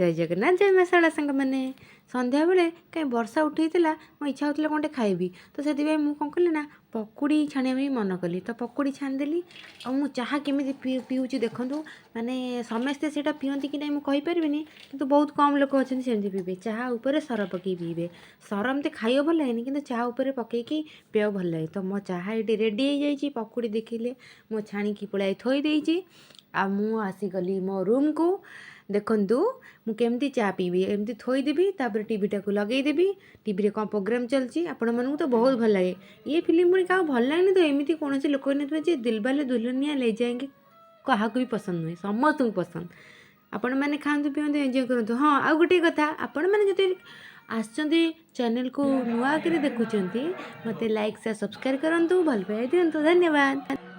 ଜୟ ଜଗନ୍ନାଥ, ଜୟ ମା ଶାରଳା। ସାଙ୍ଗମାନେ, ସନ୍ଧ୍ୟାବେଳେ କାହିଁ ବର୍ଷା ଉଠେଇଥିଲା, ମୋ ଇଚ୍ଛା ହେଉଥିଲା କ'ଣ ଗୋଟେ ଖାଇବି। ତ ସେଥିପାଇଁ ମୁଁ କ'ଣ କଲି ନା ପକୁଡ଼ି ଛାଣିବା ପାଇଁ ମନ କଲି। ତ ପକୁଡ଼ି ଛାଣିଦେଲି। ଆଉ ମୁଁ ଚାହା କେମିତି ପିଉଛି ଦେଖନ୍ତୁ। ମାନେ ସମସ୍ତେ ସେଇଟା ପିଅନ୍ତି କି ନାହିଁ ମୁଁ କହିପାରିବିନି, କିନ୍ତୁ ବହୁତ କମ୍ ଲୋକ ଅଛନ୍ତି ସେମିତି ପିଇବେ। ଚାହା ଉପରେ ସର ପକେଇ ପିଇବେ। ସର ଏମିତି ଖାଇବାକୁ ଭଲ ଲାଗେନି, କିନ୍ତୁ ଚାହା ଉପରେ ପକେଇକି ପିଇବାକୁ ଭଲ ଲାଗେ। ତ ମୋ ଚାହା ଏଇଠି ରେଡ଼ି ହେଇଯାଇଛି। ପକୁଡ଼ି ଦେଖିଲେ, ମୁଁ ଛାଣିକି ପୁଳାଏ ଥୋଇ ଦେଇଛି ଆଉ ମୁଁ ଆସିଗଲି ମୋ ରୁମ୍କୁ। ଦେଖନ୍ତୁ, ମୁଁ କେମିତି ଚା ପିଇବି। ଏମିତି ଥୋଇଦେବି, ତାପରେ ଟିଭିଟାକୁ ଲଗେଇଦେବି। ଟିଭିରେ କ'ଣ ପ୍ରୋଗ୍ରାମ୍ ଚାଲିଛି, ଆପଣମାନଙ୍କୁ ତ ବହୁତ ଭଲ ଲାଗେ ଇଏ ଫିଲ୍ମ। ପୁଣି କାହାକୁ ଭଲ ଲାଗେନି ତ? ଏମିତି କୌଣସି ଲୋକ ନଥିବେ ଯେ ଦିଲବାଲେ ଦୁଲ୍ହନିଆ ଲେ ଯାଏଙ୍ଗେ କାହାକୁ ବି ପସନ୍ଦ ନୁହେଁ। ସମସ୍ତଙ୍କୁ ପସନ୍ଦ। ଆପଣମାନେ ଖାଆନ୍ତୁ, ପିଅନ୍ତୁ, ଏନ୍ଜୟ କରନ୍ତୁ। ହଁ, ଆଉ ଗୋଟିଏ କଥା, ଆପଣମାନେ ଯଦି ଆସିଛନ୍ତି ଚ୍ୟାନେଲକୁ ନୂଆ କରି ଦେଖୁଛନ୍ତି, ମୋତେ ଲାଇକ୍, ସେୟାର, ସବସ୍କ୍ରାଇବ୍ କରନ୍ତୁ, ଭଲ ପାଇବା ଦିଅନ୍ତୁ। ଧନ୍ୟବାଦ।